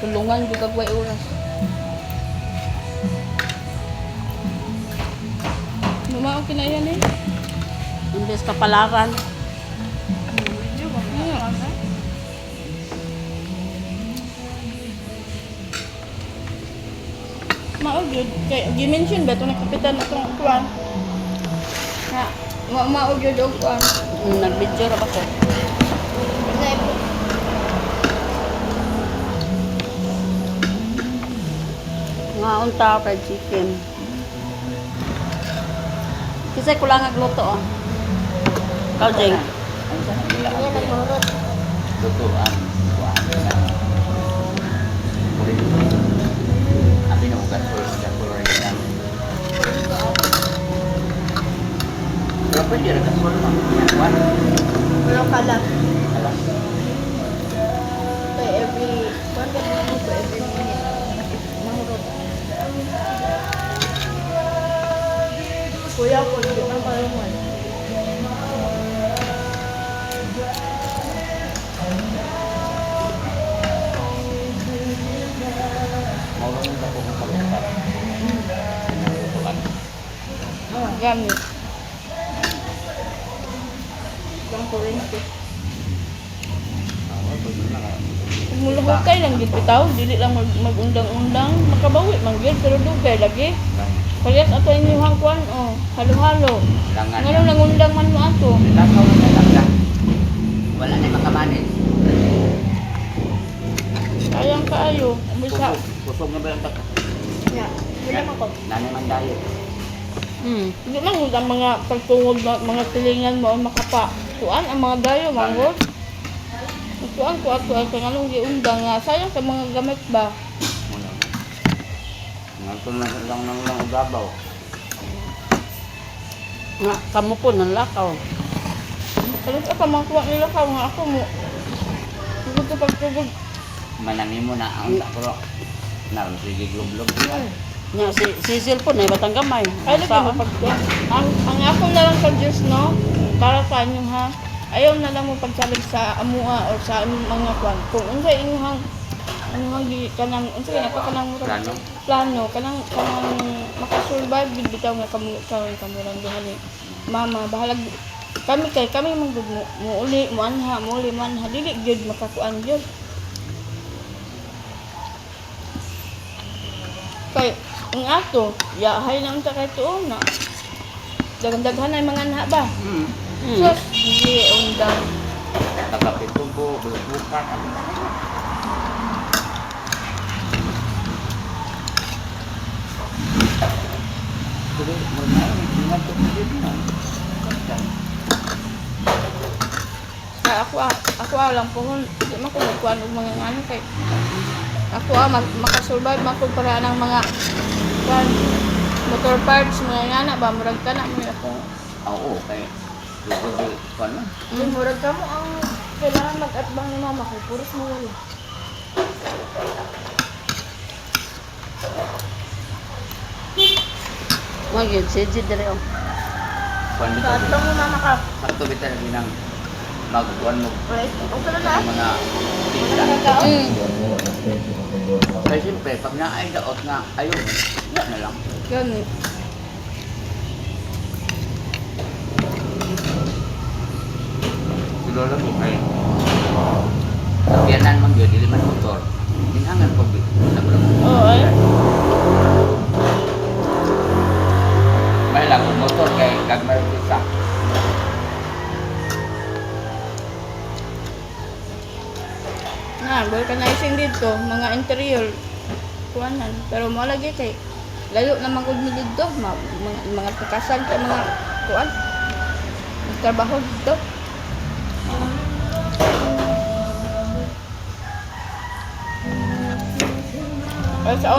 Tulungan jud kag way oras. Mama, okay na yan eh. Imbes kapalaran. Mao gyud kay gi-mention ba to ni kapitan atong kuan? Ha, mao gyud og kuan. Nag-video ra ba ko? Nga unta fried chicken. Kasi kulang agluto ah. Ikaw, Jeng. Ang sa nila lutuan, kuan na. Kulit. Abi na ugat ko sa kulor na. Pero pwede rin gasol man. Kuan. Pero kalat. Alam. Kay every, kuan ka naman ko every minute. Mahurot. Kuya ko, di man kalungan. Mao lang ako kung kalutan. Lutuan. Gamit. Ang kurente. Oo, pwede na ka. Mulahukay lang gid bitaw, dili lang mag-undang-undang, makabawi man gyud pero dugay lagi. Parehas ato inyong kuan oh, halo-halo. Langan. Ngano nangundang man mo ato? Lakaw na lang lang. Wala na makamanage. Sayang kaayo. Umbisa. Kusog, kusog na ba yung baka? Ya, wala man ko. Nanay man diet. Hindi man gud ang mga pagtungod mga tilingan mo ang makapa. Kuan ang mga dayo manggod. Kuan ko ato ay kung anong giundang nga sayang sa mga gamit ba. Wala na. Nga na lang nang lang ugabaw. Nga, kamo po, nanlakaw. Kalos ako mga kuha nila ka nga ako mo. Tugod ko pagtugod. Manangin mo na ang sakro. Naroon sige globlob. Nga, si Cecil po, naibatang gamay. Ay lagi mo pagkuha. Ang ako na lang sa Diyos no, para sa inyo ha. Ayaw na lang mo pagsalig sa amua o sa inyong mga kuan. Kung unsa inyong inyong gi kanang unsa kay pa kanang murag- Plano? Plano kanang kanang makasurvive gid bitaw nga kamo kamo kamo lang duha ni mama bahalag kami kay kami man gud mo muuli mo anha muuli mo anha dili gyud makakuan gyud kay ang ato yahay na unta kay tuon na daghan-daghan ay mga anha ba. Sus hindi undang. Tagapitubo, bulbukan, ano na yun. Tuloy, mo na yun, ingat ko dito na. Kaya ako ako lang pohon di man ko magkuan og mga ngano kay ako makasurvive man ko para ng mga kuan motor parts mga ngana ba murag kana mo ako. Oo, kay Google, kuan man. Murag ka mo ang kailangan mag-atbang ni mama ko. Puros mo wala. Mga yun, si Jid dire oh. Kuan dito. Sa atbang mo mama ka. Sakto bitan ginang magkuan mo Wait, okay na na. mga tinda. Kaya siyempre, pag naay daot nga, ayun, wala na lang. Gani. Si Lola ko kay Sakyanan man yun, dili man motor. Ginhangan ko, nagulong. Oo ay. May lang kung motor kay gagmay ko sa. Na, vulcanizing dito, mga interior kuanan. Pero mo lagi kay layo naman gud mi dito, mga pikasan kay mga kuan. Trabaho dito. Ay, sa